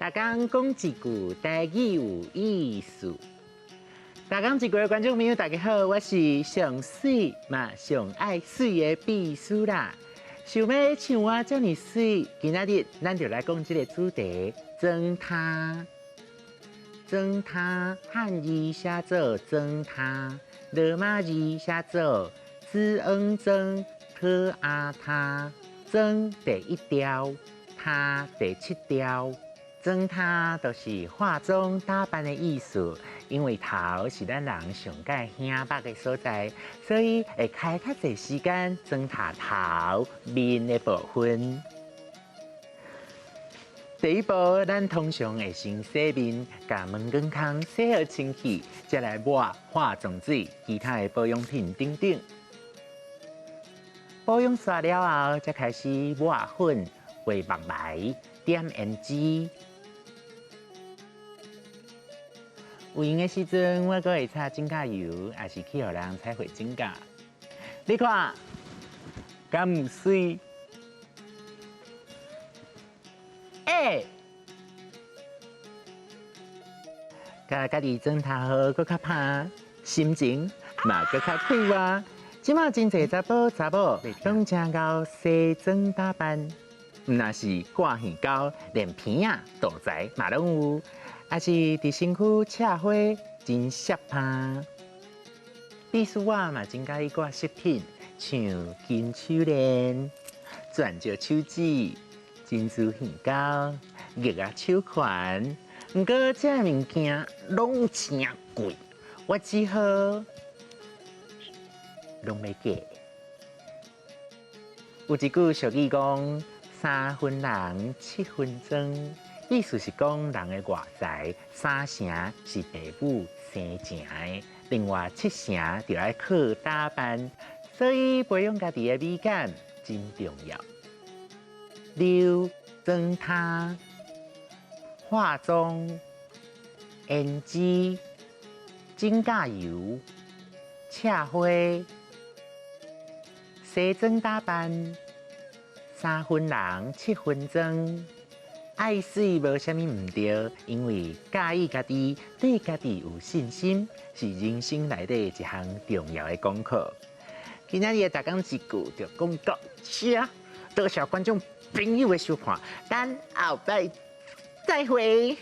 逐工講一句台語有意思。逐工一句的觀眾朋友，大家好，我是上媠嘛上愛媠的秘書啦。想欲像我遮爾媠，今仔日咱就來講這个主題：妝頭。妝頭漢字寫做妝頭，羅馬字寫做子恩妝特阿他。妝第一調，頭第七調。妝頭就是化妝打扮的意思，因為頭是咱人上蓋顯目的所在，所以會開較濟時間妝頭頭面的部分。第一步，咱通常會先洗面，共毛管孔洗好清氣，才來抹化妝水、其他的保養品等等。保養煞了後，才開始抹粉、畫目眉、點胭脂。有閒的時陣，我閣會擦指甲油，抑是去予人彩繪指甲。你看，敢毋媠？欸，共家己妝頭好，閣較拍，心情嘛閣較快活。這馬真濟查埔查某攏真𠢕西裝打扮，毋若是掛耳膠，連鼻仔、肚臍嘛攏有。抑是佇身軀赤花，真攝拍。秘書我嘛真佮意掛飾品，像金手鏈、鑽石手指、珍珠耳膠、玉仔手環。毋過這物件攏誠貴，我只好攏欲假。有一句俗語講：三分人，七分妝。意思是講人的外在三成是父母生成的，另外七成就愛靠打扮，所以培養家己的美感真重要。留妝頭、化妝、胭脂、指甲油、赤花、西裝打扮，三分人七分妝。愛媠無啥物毋對，因為佮意家己，對家己有信心，是人生內底一項重要的功課。今仔日的逐工一句就講到遮，多謝觀眾朋友的收看，咱後擺再會。